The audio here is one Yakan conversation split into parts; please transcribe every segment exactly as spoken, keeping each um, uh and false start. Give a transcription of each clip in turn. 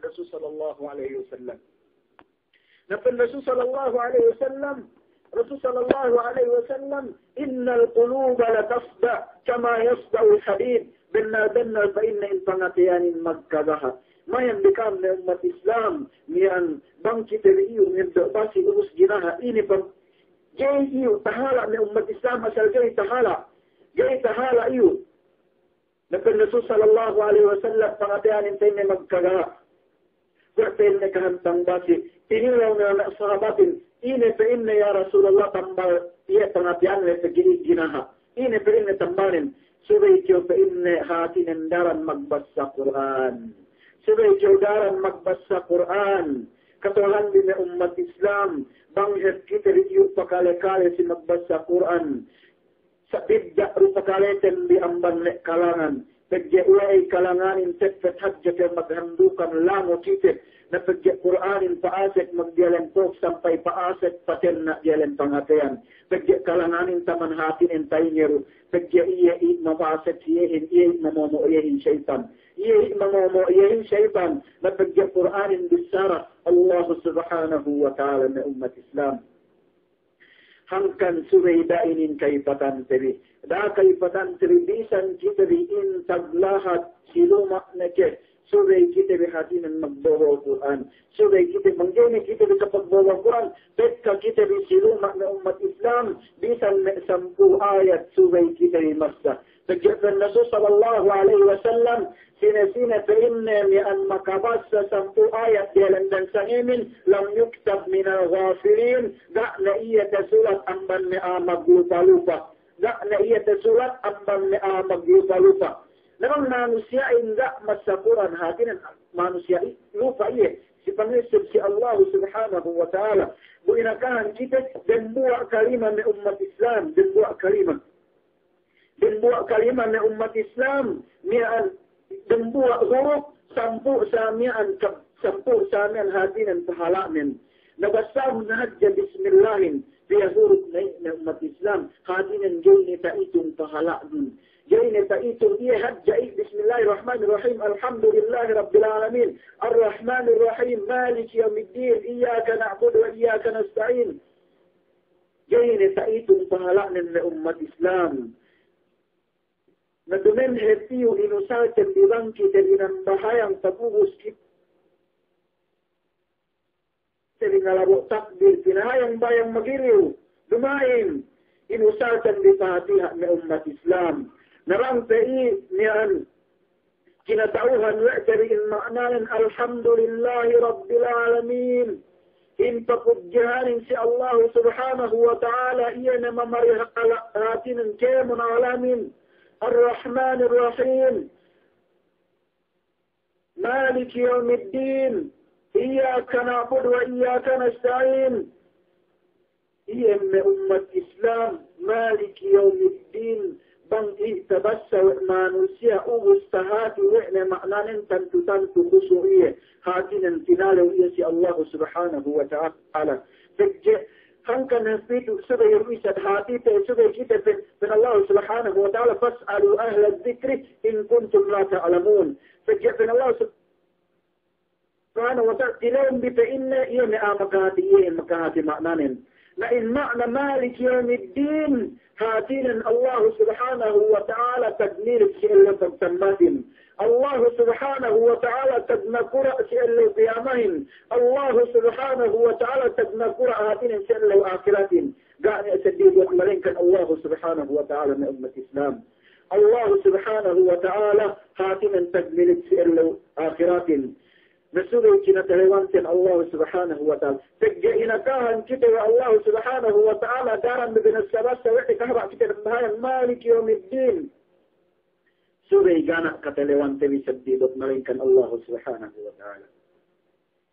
Rasul sallallahu alaihi wasallam. Na pa'in Rasul sallallahu alaihi wasallam, Rasul sallallahu alaihi wasallam, "Innal quluba latasda' kama yasda'ul hadid." Bennal-bennal pa'inne in pangateyanin magkagaha'. Mayan bi ka'am me' ummat Islam, miya'an bang kite bi iyu' ngeddo' basi' ubus ginaha', ine pag-, ga'i iyu' tahala' me' ummat Islam, asal ga'i tahala'. Ga'i tahala' iyu'. Na pa'in Rasul sallallahu alaihi wasallam, pangateyanin pa'inne magkagaha'. Kuwe' pa'inne kahantang basi', tinilew ne me' sahabatin, ine pa'inne ya Rasulullah tambal iye pangateyan le pegge' ginaha'. Ine pa'inne tambalnen, subey kew pa'inne hātinen daran magbassa Kur'an. Subey kew daran magbassa Kur'an. Katohan bi me' ummat Islam, bang hep kite bi iyu' pakale-kale si magbassa Kur'an. Sa' bidda' du pakaleten bi amban me' kalangan. Pegge' we'ey kalanganin teppet hadja kew maghandukan lango kite. Na pegge' Kur'anin pa'asek magdiyalem kōk sampay pa'asek patenna' diyalem pangateyan. Pegge' kalanganin taman hātinen tahinge du. Pegge' iye i' mapa'asek iyehin, iye i' mamomo' iyehin seyitan. Iye i' mamomo' iyehin seyitan. Na pegge' Kur'anin bissara Allahu Subhanahu wa Ta'ala me' ummat Islam. Hangkan subey da'a inin kaypatante bi. Da'a kaypatante bi bisan kite bi intag lahat si luma' ne ke. Subey kite bi hātinen magbobo' Kur'an. Subey kite, bang ga'i ne kite bi kapagbobo' Kur'an, tekka kite bi si luma' me' ummat Islam, bisan me' sampū' ayat subey kite bi massa. Pegge' pa'in Rasul sallallahu alaihi wasallam, sine-sine pa'inne miya'an makabassa sampū' ayat diyalem dansa ngemin, lam yuktab minal ghafilin, ga' ne iye tasulat amban me' a'a maglupa-lupa. Ga' ne iye tasulat amban me' a'a maglupa-lupa. Na bang manusiya'in ga' massa Kur'an, hātinen manusiya' i-, lupa iye si pangisab si Allahu Subhanahu wa Ta'ala. Bu inakahan kite, dembuwa' kalima me' ummat Islam, dembuwa' kalima. Dembuwa' kalima me' ummat Islam, miya'an dembuwa' hurup, sampū' sa miya'an kab-, sampū' sa miya'an hātinen pahala'nen. Na basahun hadja bismillahin, piye hurup ne me' ummat Islam, hātinen ga'i ne ta'itung pahala'nun. Ga'i ne ta'itung iye hadja i' bismillahir rahmanir rahim, alhamdulillahi rabbil alamin, arrahmanir rahim, maliki yawmiddin, iyyaka na'budu wa iyyaka nasta'in. Ga'i ne ta'itung pahala'nen me' ummat Islam. Na duma'in hep iyu' inusalten bi bang kite bi nambahayang pagubus kite bi ngalabo' takbir, pinahayang bayang magiriw. Duma'in inusalten bi Fatiha me' ummat Islam. Na bang pe i' miya'an kinata'uhan we' te bi in ma'nanen, alhamdulillahi rabbil alamin. In papudjihanin si Allahu Subhanahu wa Ta'ala, iye ne mamarihala' hātinen kēmon alamin. Arrahmanir Rahim. Maliki yawmiddin. Iyyaka na'budu wa iyyaka nasta'in. Iye me' ummat Islam, Maliki yawmiddin, bang i' tabassa we' manusiya' ubus tahati we' ne ma'nanen tantu-tantu kusu' iye, hātinen tinalew iye si Allahu Subhanahu wa Ta'ala. Pegge' hangkan hep itu subey du isab hatite, subey kite pe, pa'in Allahu Subhanahu wa Ta'ala, "Fas'alu ahla dhikri in kuntum la ta'lamun." Pegge' pa'in Allahu Subhanahu wa Ta'ala, tilewun bi pa'inne, iye me' a'a makahati, iye makahati ma'nanen. Na in ma'na Maliki yawmiddin, hātinen Allahu Subhanahu wa Ta'ala tagnilik si ellew pagtambatin. Allahu Subhanahu wa Ta'ala tagnakura' si ellew kiyamahin. Allahu Subhanahu wa Ta'ala tagnakura' hātinen si ellew ahiratin. Ga' ne seddili malaingkan Allahu Subhanahu wa Ta'ala me' ummat Islam. Allahu Subhanahu wa Ta'ala hātinen tagnilik si ellew ahiratin. Na subey kinatalewanten Allahu Subhanahu wa Ta'ala. Pegge' inakahan kite we' Allahu Subhanahu wa Ta'ala, daran bi binassa-bassa we' te kahaba' kite nambahayang Maliki yawmiddin. Subey ga' ne katalewante bi seddili duk malaingkan Allahu Subhanahu wa Ta'ala.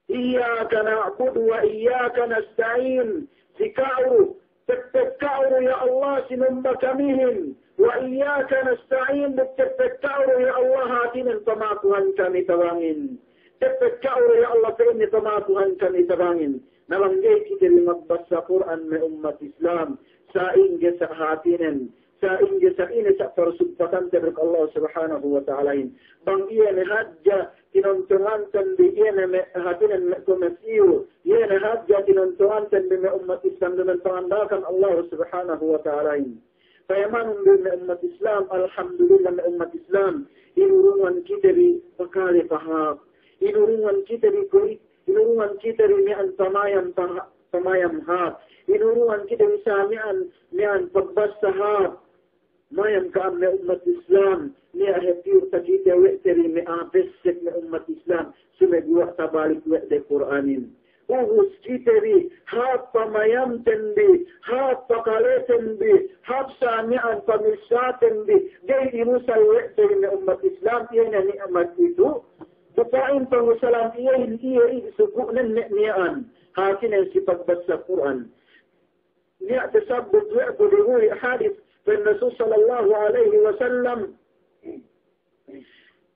Iyyaka na'budu wa iyyaka nasta'in. Si ka'u, teppet ka'u du ya Allah sinumba kamihin. Wa iyyaka nasta'in, duk teppet ka'u du ya Allah hātinen pamakuhan kami tabangin. Teppet ka'u du ya Allah pa'inne pamakuhan kami tabangin. Na bang ga'i kite bi magbassa Kur'an me' ummat Islam, sa'ingge sa' hātinen sa'ingge sa'ine sa' parsugpatante duk Allah Subhanahu wa Ta'alahin. Bang iye ne hadja tinontonganten bi, iye ne me' hātinen me' comments iyu, iye ne hadja tinontonganten bi me' ummat Islam duma'in panganda'akan Allah Subhanahu wa Ta'alahin. Payamanun bi me' ummat Islam, alhamdulillah me' ummat Islam, inurungan kite bi pakale pahāp, inurungan kite bi kuwe', inurungan kite bi miya'an pamayam paha-, pamayam hāp, inurungan kite bi sa miya'an, miya'an pagbassa hāp. Mayam ka'am me' ummat Islam, niya' hep iyu takite we' te bi me' a'a pessek me' ummat Islam, sumeguwa' tabalik we' de Kur'anin. Ubus kite bi, hāp pamayamten bi, hāp pakaleten bi, hāp sa miya'an pamissāten bi, ga'i inusal we' te bi me' ummat Islam, iye ne ni'mat itu, bu pa'in pangusalan iyehin iye i suku'nen me' miya'an, hātinen si pagbassa Kur'an. Niya' tasabbut we' ku dihuli hadis, pa'in Rasul sallallahu alaihi wasallam,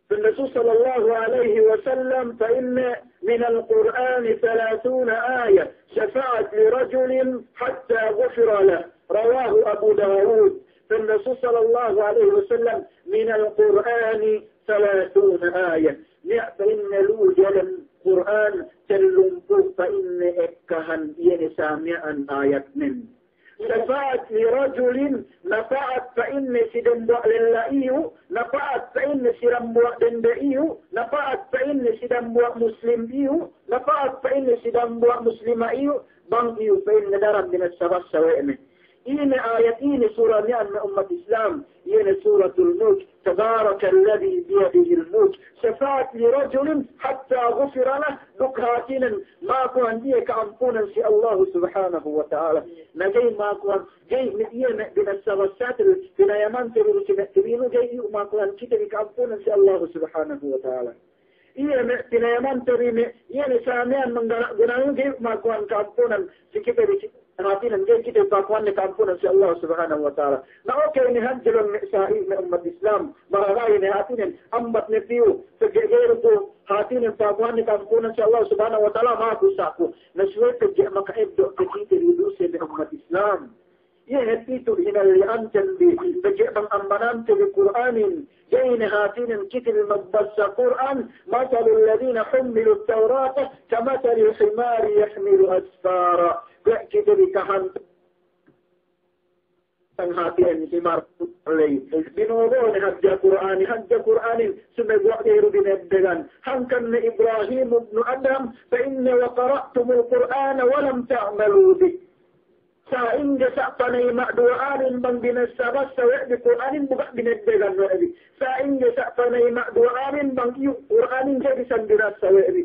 pa'in Rasul sallallahu alaihi wasallam, فإن من القرآن ثلاثون آية شفعت لرجل حتى غفر له. رواه أبو داود. Pa'in Rasul sallallahu alaihi wasallam, من القرآن ثلاثون آية. Niya' pa'inne lu'u diyalem Kur'an tellumpū' pa'inne ekkahan iye ne sa miya'an ayatnen. شفعت لرجل, napa'at pa'inne si dambuwa' lella iyu, napa'at pa'inne si dambuwa' dende iyu, napa'at pa'inne si dambuwa' Muslim iyu, napa'at pa'inne si dambuwa' Muslima iyu, bang iyu pa'inne daran binassa-bassa we' ne. Ine ayat, ine sura miya'an me' ummat Islam, iye ne Suratul Mulk, تبارك الذي بيده الملك. شفعت لرجل حتى غفر له, duk hātinen makuhan iye ka'ampunan si Allahu Subhanahu wa Ta'ala. Na ga'i makuhan, ga'i me' iye me' binassa-bassaten, pinayamante bi si me' tibilu, ga'i iyu makuhan kite bi ka'ampunan si Allahu Subhanahu wa Ta'ala. Iye me' pinayamante bi me' iye ne sa miya'an manggana' gunanu ga'i makuhan ka'ampunan si kite bi si hātinen ga'i kite pakuhan ne ka'ampunan si Allah Subhanahu wa Ta'ala. Na okey ne hadja bang me' sa'i me' ummat Islam, marara'i ne hātinen, ambat ne piyu, pegge' ga'i du ku hātinen pakuhan ne ka'ampunan si Allah Subhanahu wa Ta'ala, maku sa' ku. Na subey pegge' maka'eddo' pe kite bi duse me' ummat Islam. Iye hep itu hinalli'anten bi, pegge' bang ambanante bi Kur'anin, ga'i ne hātinen kite bi magbassa Kur'an, مثل الذين حملوا التوراة كمثل الحمار يحمل أسفارا. Kuwe' kite bi kahantang hātinen himar ley. Bino'o ne hadja Kur'anin, hadja Kur'anin, sumeguwa' ga'i du bineddegan. Hangkan ne Ibrahim ibnu Adham, pa'inne, وقرأتم القرآن ولم تعملوا به. Sa'ingge sa' panayima' duwa'anin bang binassa-bassa we' bi Kur'anin bu ga' bineddegan we' bi. Sa'ingge sa' panayima' duwa'anin bang iyu' Kur'anin ga'i bisan binassa we' bi.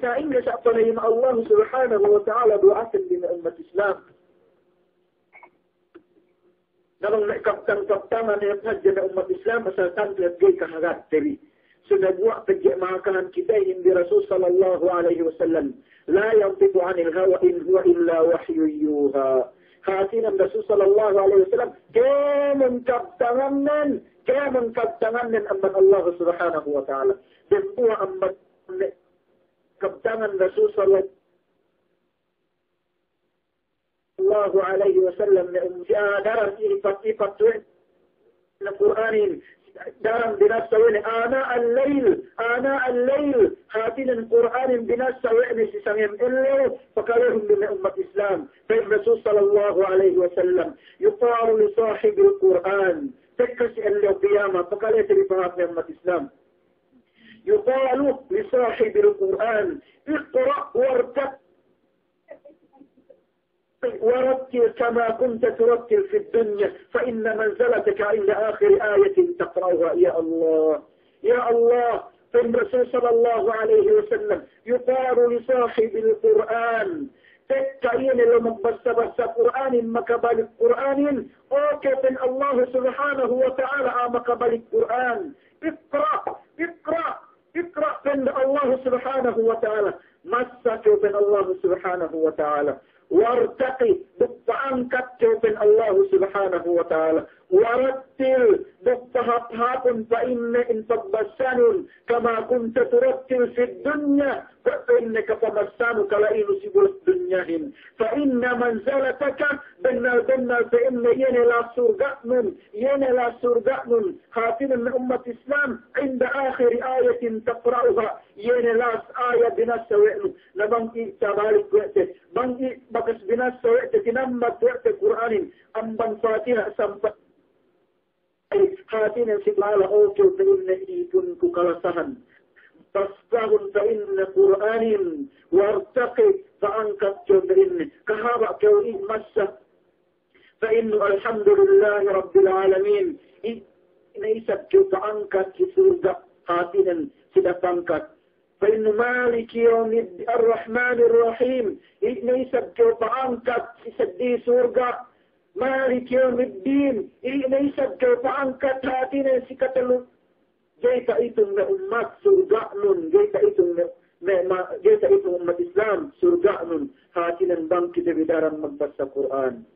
Sa'ingge sa' panayima' Allah Subhanahu wa Ta'ala duwa'aten bi me' ummat Islam. Na bang me' kabtang-kabtangan ne hadja me' ummat Islam asal tantu hep ga'i kahagad te bi. Sumeguwa' pegge' makahan kitehin bi Rasul sallallahu alaihi wasallam, لا ينطق عن الهوى إن هو إلا وحي يوحى. Hātinen Rasul sallallahu alaihi wasallam, kēmon kabtangannen, kēmon kabtangannen amban Allah Subhanahu wa Ta'ala. Dembuwa' amban kabtangan Rasul sallallahu sallallahu alaihi wasallam ne, um, si, ah, daran ipat-ipat we' ne Kur'anin, daran binassa we' ne, آناء الليل, آناء الليل, hātinen Kur'anin binassa we' ne si sangem ellew, pakalehun bi me' ummat Islam. Pa'in Rasul sallallahu alaihi wasallam, يقال لصاحب القرآن, tekka si ellew kiyamat, pakalete bi pahāp me' ummat Islam. يقال لصاحب القرآن، اقرأ وارتقي ورتل كما كنت ترتل في الدنيا، فإن منزلتك عند آخر آية تقرأها. Ya Allah, ya Allah, pa'in Rasul sallallahu alaihi wasallam, يقال لصاحب القرآن, tekka iye ne lo' magbassa-bassa Kur'anin, makabalik Kur'anin, oke, pa'in Allah Subhanahu wa Ta'ala, a'a makabalik Kur'an. اقرأ، اقرأ، اقرأ, pa'in Allah Subhanahu wa Ta'ala. Massa kew, pa'in Allah Subhanahu wa Ta'ala. وارتقي, duk pa'angkat kew, pa'in Allah Subhanahu wa Ta'ala. ورتل, duk pahāp-hāpun pa'inne in pagbassanun, kama kunta turattil fid dunya, pa'inne kapamassanu kala'inu si bulak dunyahin. Fa inna manzilataka, bennal-bennal pa'inne iye ne last surga'nun, iye ne last surga'nun, hātinen me' ummat Islam, inda akhiri ayatin taqra'uha, iye ne last ayat binassa we' nu, na bang i' tabalik we' te, bang i' bakas binassa we' te, tinambat we' te Kur'anin, amban Fatiha sampay hātinen si bala, o kew pa'inne ipunku kalasahan. Bassahun pa'inne Kur'anin, wartaqi, pa'angkat kew pa'inne. Kahaba' kew i' massa. Pa'innu alhamdulillahi rabbil alamin. I' ne isab kew pa'angkat si surga', hātinen si dapangkat. Pa'innu maliki yawmiddin, arrahmanir rahim. I' ne isab kew pa'angkat si seddi surga'. Maliki yawmiddin, i' ne isab kew pa'angkat hātinen si katellu. Ga'i ta'itung me' ummat surga'nun, ga'i ta'itung me', me', ma-, ga'i ta'itung ummat Islam surga'nun, hātinen bang kite bi daran magbassa Kur'an.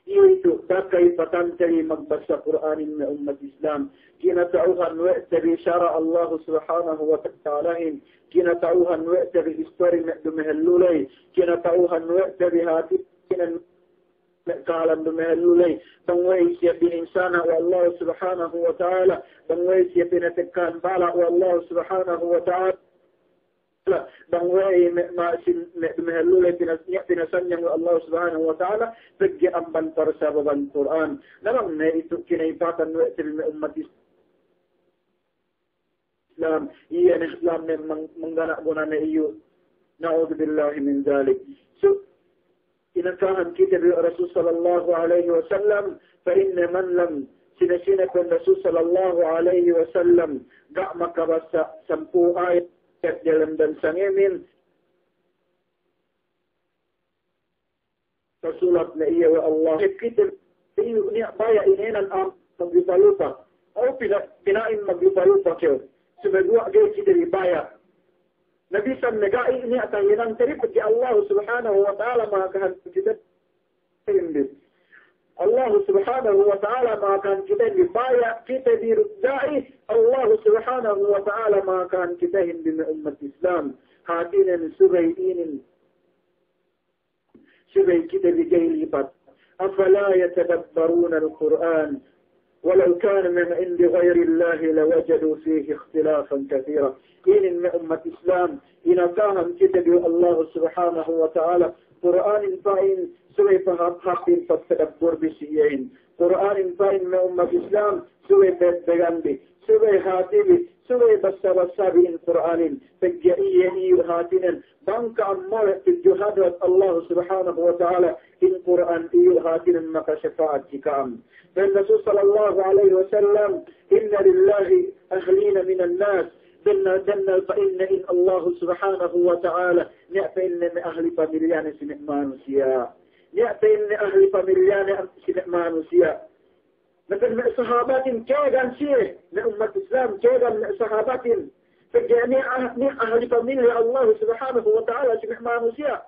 Iye itu, takay patante bi magbassa Kur'anin me' ummat Islam. Kinata'uhan we' te bi sara' Allahu Subhanahu wa Ta'alahin. Kinata'uhan we' te bi istori me' dumehellu ley. Kinata'uhan we' te bi hātinen me' kahalan dumehellu ley, bang we'ey siye pininsana' we' Allahu Subhanahu wa Ta'ala, bang we'ey siye pinatekkahan bala' we' Allahu Subhanahu wa Ta'ala, bang we'ey me', ma-, sin-, me' dumehellu ley pinas-, niya' pinasanyang we' Allahu Subhanahu wa Ta'ala, pegge' amban parsababan Kur'an. Na bang ne itu kinalipatan we' te bi me' ummat Is- Islam, iye ne Islam ne mang-, manggana' gunane iyu'. Na'udzubillahi min dzalik. So, inakahan kite bi Rasul sallallahu alaihi wasallam, pa'inne man lam, sine-sine pa'in Rasul sallallahu alaihi wasallam, ga' makabassa sampū' ayat diyalem dansa ngemin, pasulat ne iye we' Allah. Kite bi iyu' niya' baya' inēnan a'a maglupa-lupa. Aw pina-, pina'in maglupa-lupa kew. Sumeguwa' ga'i kite bi baya'. Na bisan ne ga'i niya' tahinangte bi pegge' Allahu Subhanahu wa Ta'ala makahan kitehin bi. Allahu Subhanahu wa Ta'ala makahan kitehin bi. Baya' kite bi duk ga'i, Allahu Subhanahu wa Ta'ala makahan kitehin bi me' ummat Islam. Hātinen subey inin Subey kite bi ga'i lipat. أفلا يتدبرون القرآن ولو كان من عند غير الله لوجدوا فيه اختلافا كثيرا. Inin me' ummat Islam, inakahan kite bi Allahu Subhanahu wa Ta'ala, Kur'anin pa'in subey pahāp-hāpin pagtadabbur bi si iyehin. Kur'anin pa'in me' ummat Islam, subey pegpegan bi, subey hāti bi, subey bassa-bassa bi in Kur'anin, pegge' iye iyu' hātinen, bang ka'am mole' tudju hadrat Allahu Subhanahu wa Ta'ala, in Kur'an iyu' hātinen makasapa'at si ka'am. Pa'in Rasul sallallahu alaihi wasallam, إن لله أهلين من الناس. Bennal-bennal pa'inne in Allahu Subhanahu wa Ta'ala, niya' pa'inne me' ahli pamilyane si me' manusiya'. Niya' pa'inne ahli pamilyane si me' manusiya'. Na pa'in me' sahabatin kēgan siye, me' ummat Islam kēgan me' sahabatin. Pegge' niya' ah-, niya' ahli pamilya Allahu Subhanahu wa Ta'ala si me' manusiya'.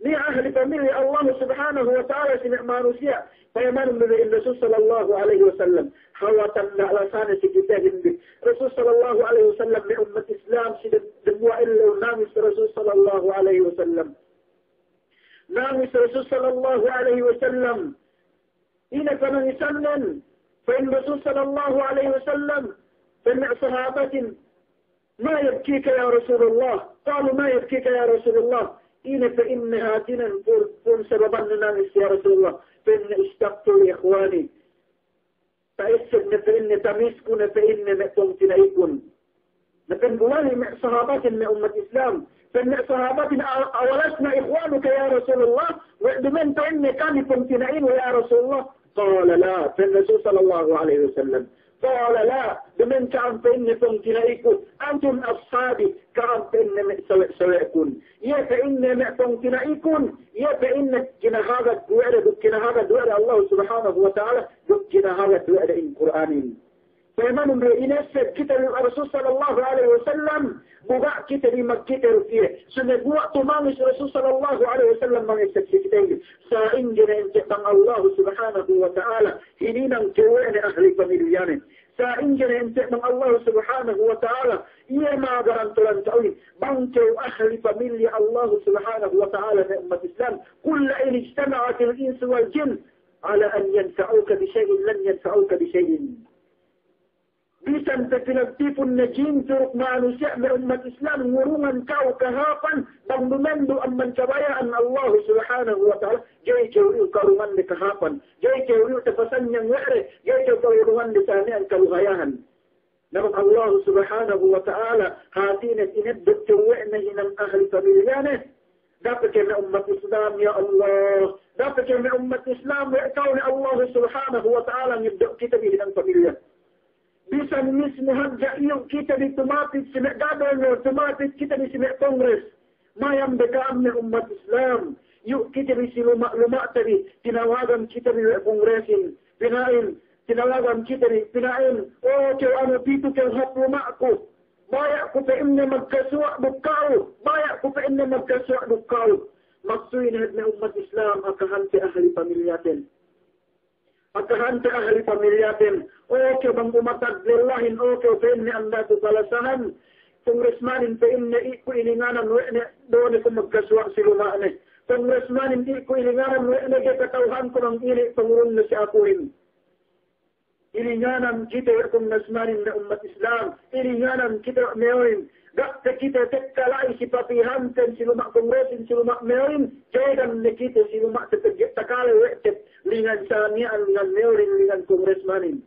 Niya' ahli pamilya Allahu Subhanahu wa Ta'ala si me' manusiya'. Payamanun bi in Rasul sallallahu alaihi wasallam. Hawal tanda' lasane si kitehin bi. Rasul sallallahu alaihi wasallam, me' ummat Islam, si dem-, dembuwa' ellew nangis Rasul sallallahu alaihi wasallam. Nangis Rasul sallallahu alaihi wasallam. Ine panangisannen? Pa'in Rasul sallallahu alaihi wasallam, pa'in me' sahabatin, ما يبكيك يا رسول الله؟ قالوا: ما يبكيك يا رسول الله؟ Ine pa'inne hātinen pun, pun sababanne nangis ya Rasulullah? Pa'inne: اشتقت لإخواني. Ta'esseb ne pa'inne, tamisku ne pa'inne me' pungtina'ikun. Na pa'in bu wali' me' sahabatin me' ummat Islam. Pa'in me' sahabatin, أو-, أولسنا إخوانك يا رسول الله؟ We' duma'in pa'inne kami pungtina'inu ya Rasulullah? قال لا. Pa'in Rasul sallallahu alaihi wasallam. قال لا. Duma'in ka'am pa'inne pungtina'iku. أنتم أصحابي. Ka'am pa'inne me' sawe'-sawe'kun. Iye pa'inne me' pungtina'ikun. Iye pa'inne kinahagad we' de, duk kinahagad we' de Allah Subhanahu wa Ta'ala, duk kinahagad we' de in Kur'anin. Payamanu bi inesseb kite bi Rasul sallallahu alaihi wasallam, bu ga' kite bi magkite du iye. Sumeguwa' tumangis Rasul sallallahu alaihi wasallam mangesseb si kite bi. Sa'ingge ne ente' bang Allah subhanahu wa ta'ala hininang kew we' ne ahli pamilyane. Sa'ingge ne ente' bang Allah subhanahu wa ta'ala iye magarantolan ka'uhin. Bang kew ahli pamilya Allah subhanahu wa ta'ala me' ummat Islam. قل لئن اجتمعت الإنس والجن على أن ينفعوك بشيء لن ينفعوك بشيء. Bisan pe pinagtipun ne jin duk manusiya' me' ummat Islam ngurungan ka'u kahāpan, bang duma'in du amban kabaya'an Allah subhanahu wa ta'ala, ga'i kew iyu' karungande kahāpan, ga'i kew iyu' tapasanyang we' de, ga'i kew karungande samiyan kaluhayahan. Na bang Allah subhanahu wa ta'ala hātinen ineddo' kew we' ne hinang ahli pamilyane, dape ke me' ummat Islam, ya Allah, dape ke me' ummat Islam, we' ka'u ne Allah subhanahu wa ta'ala ngeddo' kite bi hinang pamilya. Bisan mismu hadja iyu' kite bi tumapit si me' governor, tumapit kite bi si me' Congress. Mayam be ka'am me' ummat Islam, iyu' kite bi si luma', luma'te bi, tinawagan kite bi we' Congress-in, pina'in, tinawagan kite bi, pina'in, "O kew anu pitu kew hap luma'ku. Baya' ku," pa'inne, "magkasuwa' duk ka'u, baya' ku," pa'inne, "magkasuwa' duk ka'u." Maksudnen me' ummat Islam, akahante ahli pamilyaten. Akahante ahli pamilyaten, o kew bang umatag lellahin, o kew pa'inne anda' ku kalasahan. Congressman-in pa'inne i' ku ilinganan we' ne, do'o ne ku magkasuwa' si luma'ne. Congressman-in i' ku ilinganan we' ne, ga'i kata'uhanku bang ine pangurungne si akuhin. Ilinganan kite we' congressman-in me' ummat Islam. Ilinganan kite we' meo'in. Ga' pe kite tekka la'i si papihanten si luma' Congress-in, si luma' meo'in, jegan ne kite si luma'te pegge' takale we' te lingan samiyan, lingan meo'in, lingan congressman-in.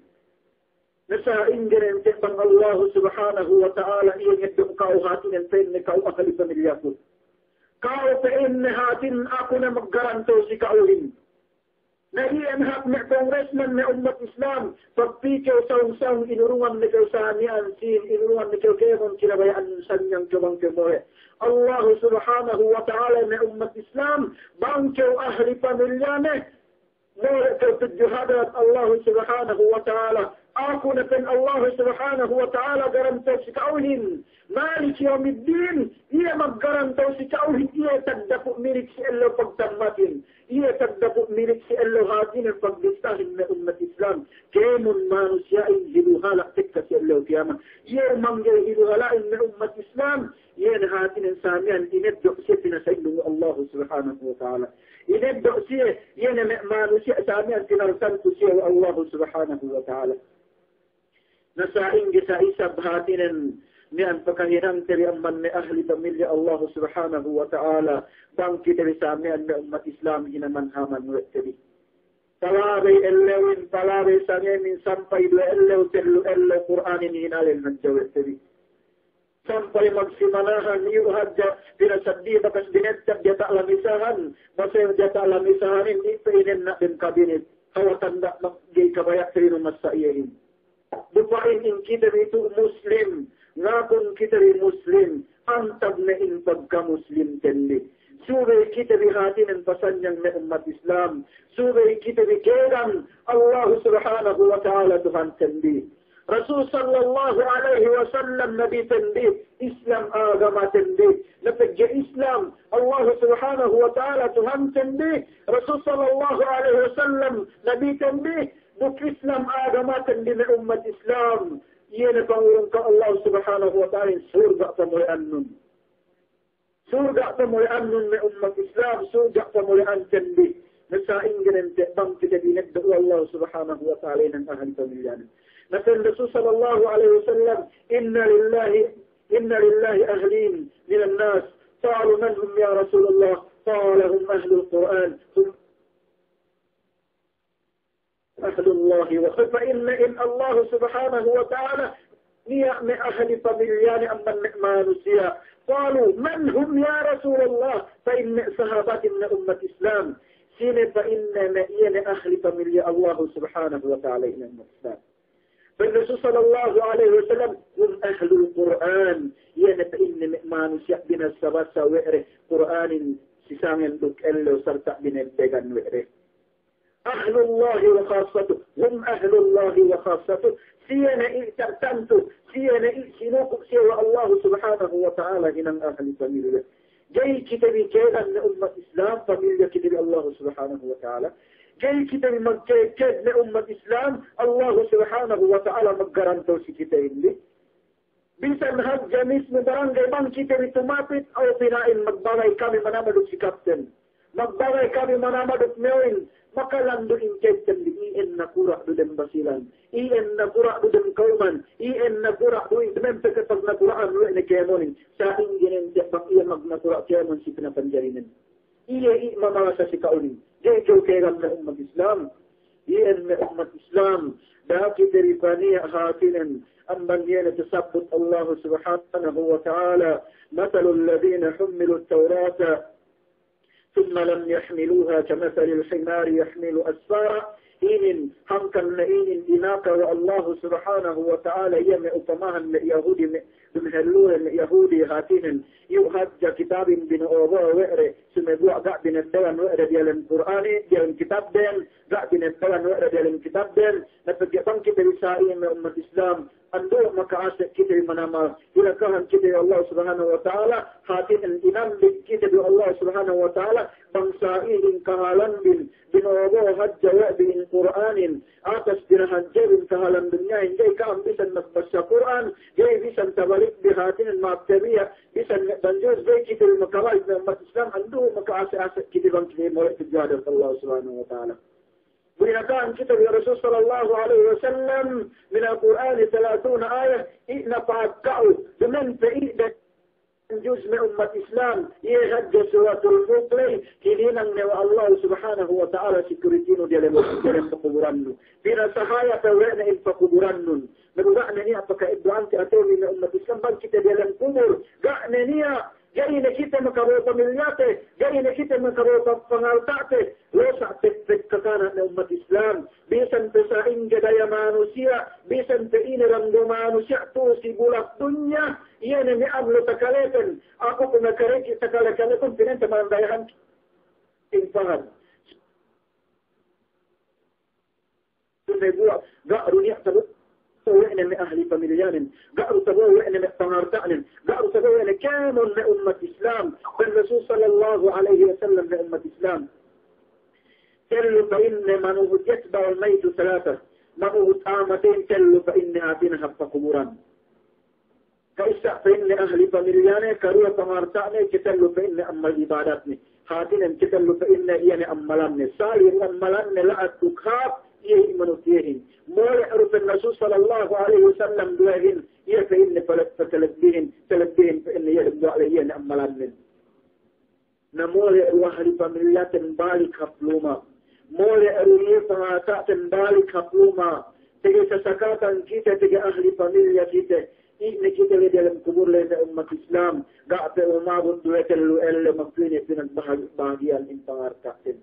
Na sa'ingge ne ente' bang Allah subhanahu wa ta'ala iye ngeddo' ka'u hātinen pa'inne ka'u ahli pamilyaku. Ka'u pa'inne hātin aku ne maggaranto si ka'uhin. Na iyan hap me' congressman me' ummat Islam, pagpī kew sawung-sawung inurungan ne kew samiyan sīn, inurungan ne kew kēmon kinabaya'an sanyang kew bang kew mohe'. Allah subhanahu wa ta'ala me' ummat Islam, bang kew ahli pamilyane, mohe' kew tudju hadarat Allah subhanahu wa ta'ala. Aku ne pa'in Allah subhanahu wa ta'ala garanto si ka'uhin. Maliki yawmiddin, iye maggaranto si ka'uhin, iye tagdapu' milik si ellew pagtammatin. Iye tagdapu' milik si ellew hātinen pagbistahin me' ummat Islam. Kēmon manusiya'in hiluhala' tekka si ellew kiyamat. Iye mangga'i hiluhala'in me' ummat Islam. Iye ne hātinen samiyan ineddo' siye pinasa'ingdung we' Allah subhanahu wa ta'ala. Ineddo' siye, iye ne me' manusiya' samiyan pinartantu siye we' Allah subhanahu wa ta'ala. Na sa'ingge sa isab hātinen, miya'an pakahinangte bi amban me' ahli pamilya Allah subhanahu wa ta'ala, bang kite bi samiyan me' ummat Islam hinaman-haman we' te bi. Talabey ellewin, talabey sangemin, sampay duwe ellew, tellu ellew, Kur'anin hinalen hadja we' te bi. Sampay magsimanahan, iyu' hadja pinasaddi bakas binettad diyata' lamisahan, masa diyata' lamisahanin, ipe inenna' dem kabinet, hawal tanda' mag-, ga'i kabaya' terima masa iyehin. Dupa'in in kite bi tu'u Muslim, ngakun kite bi Muslim, antab ne in pagka-Muslimten bi. Subey kite bi hātinen pasanyang me' ummat Islam, subey kite bi kēgan Allah subhanahu wa ta'ala Tuhanten bi. Rasul sallallahu alaihi wasallam nabiten bi, Islam agamaten bi, na pegge' Islam Allah subhanahu wa ta'ala Tuhanten bi, Rasul sallallahu alaihi wasallam nabiten bi, duk Islam agamaten bi me' ummat Islam, iye ne pangurung ka'u Allah subhanahu wa ta'ala in surga' pamole'annun. Surga' pamole'annun me' ummat Islam, surga' pamole'anten bi. Na sa'ingge ne ente' bang kite bi ineddo' we' Allah subhanahu wa ta'ala hinang ahli pamilyanen. Na pa'in Rasul sallallahu alaihi wasallam, "Inna lillahi, inna lillahi ahlin minan nas." Qalu, "Man hum ya Rasulullah?" Qala, "Hum ahlul Qur'an, hum ahlullahi wa," pa'inne in Allah subhanahu wa ta'ala, niya' me' ahli pamilyane amban me' manusiya'. Qalu, "Man hum ya Rasulullah?" Pa'in me' sahabatin me' ummat Islam. Sine pa'inne me' iye ne ahli pamilya Allah subhanahu wa ta'ala inin ummat Islam. Pa'in Rasul sallallahu alaihi wasallam, "Hum ahlul Qur'an." Iye ne pa'inne me' manusiya' binasa-basa we' de Kur'anin si sangen duk ellew sarta' binebbegan we' de. Ahlullahi wa khassatuh. Hum ahlullahi wa khassatuh. Siye ne i' tartantu, siye ne i' sinuku' siye we' Allahu Subhanahu wa Ta'ala hinang ahli pamilya. Ga'i kite bi kēgan me' ummat Islam, pamilya kite bi Allahu Subhanahu wa Ta'ala. Ga'i kite bi magkēg-kēg me' ummat Islam, Allahu Subhanahu wa Ta'ala maggaranto si kite inin. Bisan hadja mismu barangay bang kite bi tumapit, aw pina'in magbagay kami manamal duk si kapten. Magbagay kami manamal duk me'oyin, makalandu' in kēgten bi, iyan nakura' du dem Basilan, iyan nakura' du dem kawman, iyan nakura' du, duma'in pe ke pagnakura'an we' ne kēmonin. Sa'ingge ne te' bang iye magnakura' kēmon si pinapanjarinen. Iye i' mamalasa si ka'unin. Ga'i kew kēgan me' ummat Islam. Iyan me' ummat Islam, da'a kite bi paniya' hātinen, amban iye ne tasabbut Allahu Subhanahu wa Ta'ala, مثل الذين حملوا التوراة ثم لم يحملوها كمثل الحمار يحمل أسفارا. Inin, hangkan ne inin inaka we' Allahu Subhanahu wa Ta'ala, iye me' upamahan me' Yahudi, me' duma'in helluhin me' Yahudi hātinen, iyu' hadja kitabin bino'o-bo'o we' de, sumeguwa' ga' bineddalan we' de diyalem Kur'anin, diyalem kitabden, ga' bineddalan we' de diyalem kitabden. Na pegge' bang kite bi sa'i me' ummat Islam, andu' maka'ase' kite bi manamal, inakahan kite bi Allah Subhanahu wa Ta'ala, hātinen inambit kite bi Allah Subhanahu wa Ta'ala, bang sa'ihin kahalanbin, bino'o-bo'o hadja we' bi in Kur'anin, atas dina'ak hadja bin kahalan dunyahin, ga'i ka'am bisan magbassa Kur'an, ga'i bisan tabalik bi hātinen ma'ap tabiya', bisan me' banjus, ga'i kite bi makabalik me' ummat Islam, andu' maka'ase'-ase' kite bang kite bi mole' tudju hadarat Allah Subhanahu wa Ta'ala. Bu inakahan kite bi Rasul sallallahu alaihi wasallam, من القرآن ثلاثون آية, i' na pa'at ka'u, duma'in pe i' dem juz me' ummat Islam, iye hadja Suratul Mulk ley, hininang ne we' Allah Subhanahu wa Ta'ala security nu diyalem, diyalem pakuburannu. Pinasahaya pe we' ne in pakuburannun. Na bu ga' ne niya' paka'eddo'ante atawa me' ummat Islam bang kite diyalem kubur, ga' ne niya', ga'i ne kite makabawa pamilyate, ga'i ne kite makabawa pa-, pangalta'te, losa' tektek kakana' me' ummat Islam. Bisan pe sa'ingge daya manusiya', bisan pe ine dambuwa' manusiya' tu'u si bulak dunya, iye ne me' amlo takaleten, aku ku nakareki takale-kaleten, pinenta mandayahan in pahad. Sumeguwa' ga' du niya' tabo'o we' ne me' ahli pamilyanen, ga' du tabo'o we' ne me' pangalta'nen, ga' du tabo'o we' ne kēmon me' ummat Islam. Pa'in Rasul sallallahu alaihi wasallam me' ummat Islam, tellu pa'inne manuhut, يتبع الميت ثلاثة, manuhut a'a matey tellu pa'inne hātinen hap pakuburan. Ka'issa pa'inne ahli pamilyane, karuwe pangalta'ne, katellu pa'inne ammal ibadatne. Hātinen katellu pa'inne iye ne ammalanne. Sali' ammalanne la'at duk hāp, iye i' manutiyehin. Mole' du pa'in Rasul sallallahu alaihi wasallam duwehin, iye pa'inne pale-, patalebbihin, talebbihin pa'inne iye duwe le iye ne ammalanne. Na mole' du ahli pamilyaten balik hap luma'. Mole' du iye pangalta'ten balik hap luma'. Tege sasakatan kite, tege ahli pamilya kite. Iye ne kite le diyalem kubur le me' ummat Islam. Ga' pe umabut duwe tellu ellew magpini pinagbahagi-, bahagi'an in pangalta'ten.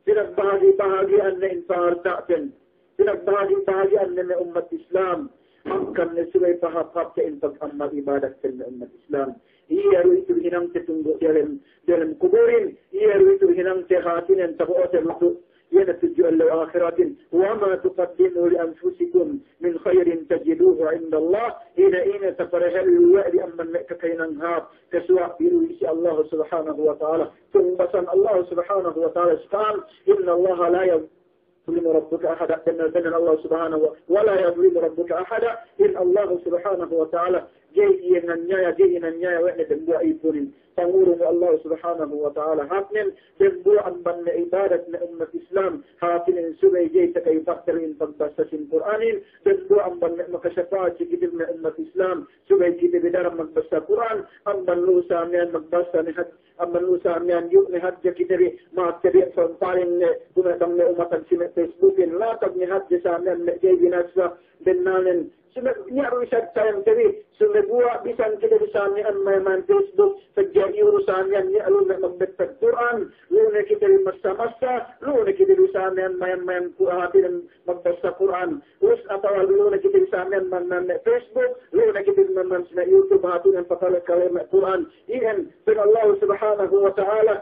Pinagbahagi-bahagi'an ne in pangalta'ten. Pinagbahagi-bahagi'an ne me' ummat Islam. Hangkan ne subey pahāp-hāpte in pag-ammal ibadatten me' ummat Islam. Iye du itu hinangte tunggu' diyalem, diyalem kuburin. Iye du itu hinangte hātinen tabo'ote lutu'. Iye ne tudju ellew ahiratin. وما تقدموا لأنفسكم من خير تجدوه عند الله. Ine-ine tapadehellu we' bi amban me' kakahinang hāp, kasuwa' bi du isi Allah Subhanahu wa Ta'ala. Tumbasan Allah Subhanahu wa Ta'ala si ka'am, إن الله لا يظلم ربك أحدا, bennal-bennal Allah Subhanahu wa, ولا يظلم ربك أحدا, in Allah Subhanahu wa Ta'ala, ga'i iye nganiyaya, ga'i nganiyaya we' ne dembuwa' ipunin. Pangurung Allah Subhanahu wa Ta'ala hātnen, dembuwa' amban me' ibadat me' ummat Islam, hātinen subey ga'i takay fakter in pagbassa sin Kur'anin, dembuwa' amban me' makasapa'at si kite me' ummat Islam, subey kite bi daran magbassa Kur'an, amban lu'u sa miya'an magbassa ne had-, amban lu'u sa miya'an iyu' ne hadja kite bi, ma'at kite bi sampaling ne, kume' bang ne umatag si me' Facebookin, latag ne hadja sa miya'an me' ga'i binassa, bennalnen, sume-, niya' du isab tayang kite bi, sumeguwa' bisan kite bi sa miya'an mayan-mayan Facebook, pegge' iyu' du sa miya'an niya' lu'u ne magbettad Kur'an, lu'u ne kite bi massa-massa, lu'u ne kite bi sa miya'an mayan-mayan Kur'an, hātinen magbassa Kur'an. Us atawa lu'u ne kite bi sa miya'an man-, man-, me' Facebook, lu'u ne kite bi man-, man-, me' YouTube, hātinen pakale-kale me' Kur'an. Iyan, pa'in Allah Subhanahu wa Ta'ala,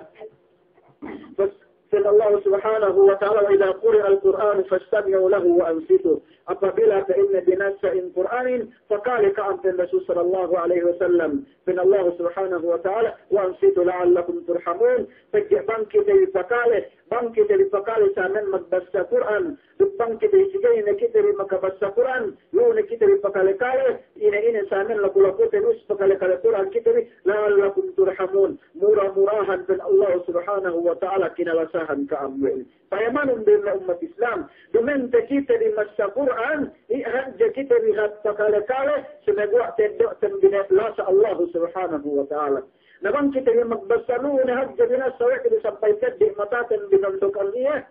fas-, Pa'in Allah Subhanahu wa Ta'ala, "Wa idha quri'al Qur'anu fastami'u lahu wa ansitu." Apabila pa'inne binassa in Kur'anin, pakale ka'am, pa'in Rasul sallallahu alaihi wasallam. Pa'in Allah Subhanahu wa Ta'ala, "Wa ansitu la'allakum turhamun." Pegge' bang kite bi pakale, bang kite bi pakale samiyan magbassa Kur'an, duk bang kite bi, si ga'i ne kite bi makabassa Kur'an, lu ne kite bi pakale-kale, ine-ine samiyan laku-lakute, duk pakale-kale Kur'an kite bi, "la'allakum turhamun." Mura-murahan, pa'in Allah Subhanahu wa Ta'ala, kinalasahan ka'am we'. Payamanun bi me' ummat Islam, duma'in te kite bi massa Kur'an, i' hadja kite bi hāp pakale-kale, sumeguwa' teddo'ten bi ne lasa Allah Subhanahu wa Ta'ala. Na bang kite bi magbassa, lu ne hadja binassa we' te bi sampay peddi' mataten bi nondokan iye,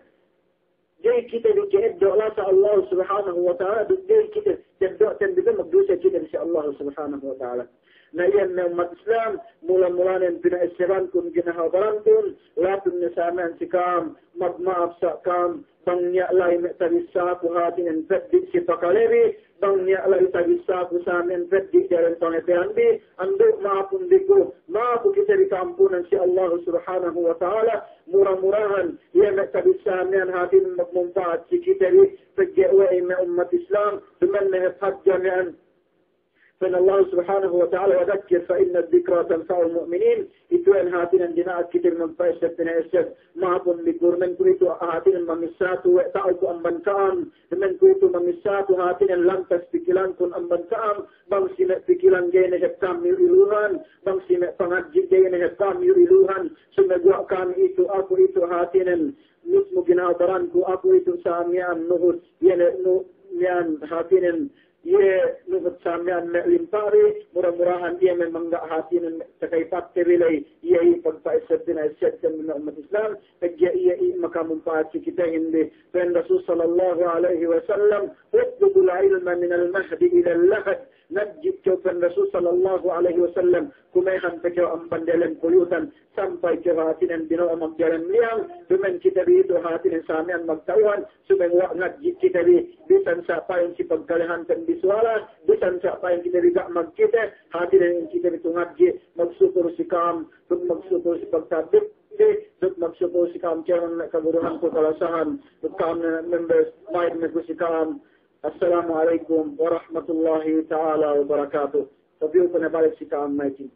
ga'i kite bi ka'eddo' lasa Allah Subhanahu wa Ta'ala, duk ga'i kite, teddo'ten bi magduse kite bi si Allah Subhanahu wa Ta'ala. Na iyan me' ummat Islam, mula-mulanen pina'essebankun ginhawa barankun, latun ne samiyan si ka'am, magma'ap sa' ka'am, bang niya' la'i me' tabissāku hātinen peddi' si pakalebi, bang niya' la'i tabissāku samiyan peddi' diyalem pangateyanbi, andu' ma'apun bi ku, ma'apu kite bi ka'ampunan si Allah Subhanahu wa Ta'ala, mura-murahan, iye me' tabissā miya'an hātinen magmumpa'at si kite bi, pegge' we'ey me' ummat Islam, duma'in me' hep hadja miya'an. Pa'in Allah Subhanahu wa Ta'ala, "Wa dhakkir fa inna dhikra tanfa'ul mu'minin." Itu iyan hātinen dina'ak kite bi magpa'esseb, pina'esseb. Ma'apun bi ku, duma'in kuwe'itu hātinen mamissātu we' ta'uku amban ka'am. Duma'in kuwe'itu mamissātu hātinen lantas pikilankun amban ka'am. Bang si me' pikilan ga'i ne hep ka'am ilu-iluhan, bang si me' pangadji' ga'i ne hep ka'am ilu-iluhan, sumeguwa' ka'am itu, aku itu hātinen, mismu ginhawa baranku, aku itu samiyan nuhut, iye ne nu-, miya'an hātinen, iye nuhut samiyan me' limpari, mura-murahan iye me' mangga' hātinen, takay patte bi ley, iye i' pagpa'esseb, pina'esseb me' ummat Islam, pegge' iye i' makamumpa'at si kitehin bi. Pa'in Rasul sallallahu alaihi wasallam, "Utlubul ilma minal mahdi ilal lahd." Ngadji' kew, pa'in Rasul sallallahu alaihi wasallam, kumehan pe kew amban diyalem kuyutan, sampay kew hātinen bino'o magdiyalem liyang, duma'in kite bi itu hātinen samiyan magta'uhan, sumeguwa' ngadji' kite bi, bisan sa' pa'in si pagkalehanten bi suwala, bisan sa' pa'in kite bi ga' magkite, hātinen kite bi tu ngadji', magsukul si ka'am, duk magsukul si pagta'dib bi, duk magsukul si ka'am kēmon me' kaguruhanku kalasahan, duk ka'am me' members, maid me' ku si ka'am. Assalamu alaikum warahmatullahi ta'ala wabarakatuh. Tabi'u ku ne balik si ka'am maikin.